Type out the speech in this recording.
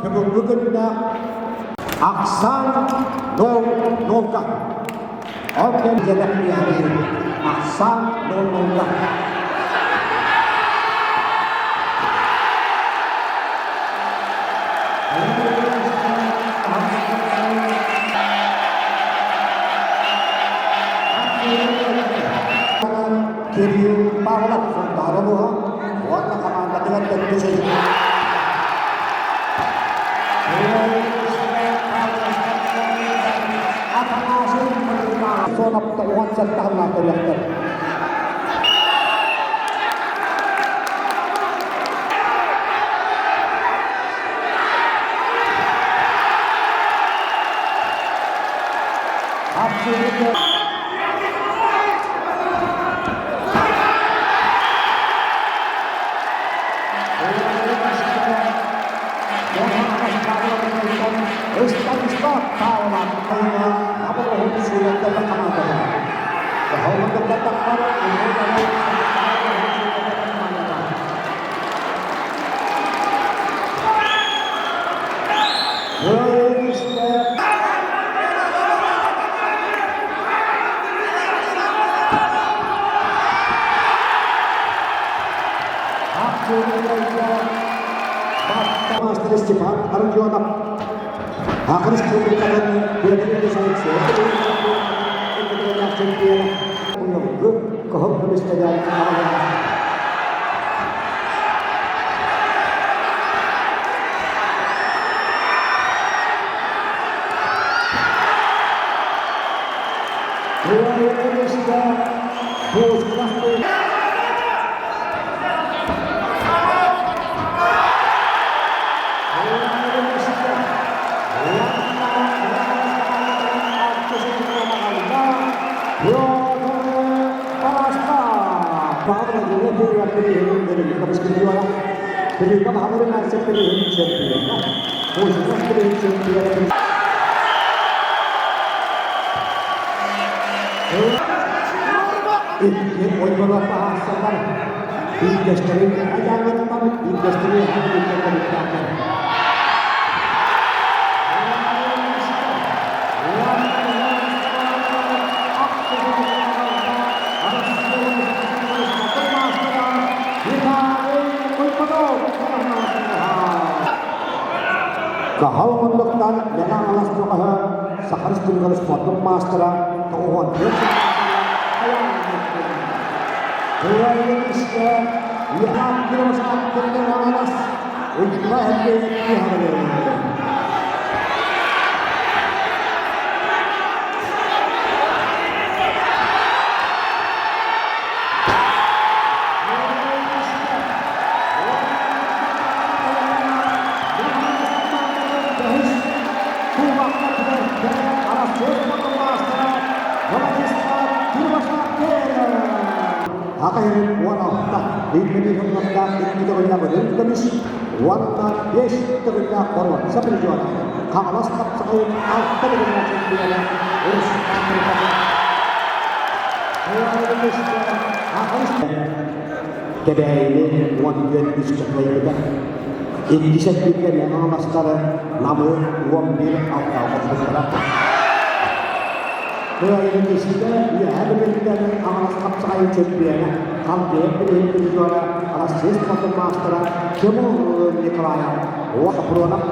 Бүгүҥҥү күннээх Ахсаан нол-нолга. Ол кэм дьэлэх Ахсаан нол-нолга. Кирилл Павлов Сунтаар улууһа уонна хамаандатыгар төрдүс Суонапта 17 сыллаах көрүөхтэр. Степан Родионов Саха Республикатын Кыһыл көмүскэлээх Каһал муннуктан Лена Аластуҕаһа Саха Республикатын спордун маастара 94 Аҕыйах 16 икки төгүллээх үрүҥ көмүс уонна 5 төгүллээх боруонса призера Хаҥалас хапсаҕайын алта төгүллээх чемпиона Кэбээйини 14 үс кыайбыта. Иккис эргииргэ Мэҥэ Намы 11 алтаҕа хоппуттара. Кыайыытыста Үөһээ Бүлүүттэн Хаҥалас хапсаҕайын чемпиона, Халбиһын билиһин призера, Россия спортун маастара Тимур Николаев Сопрунов.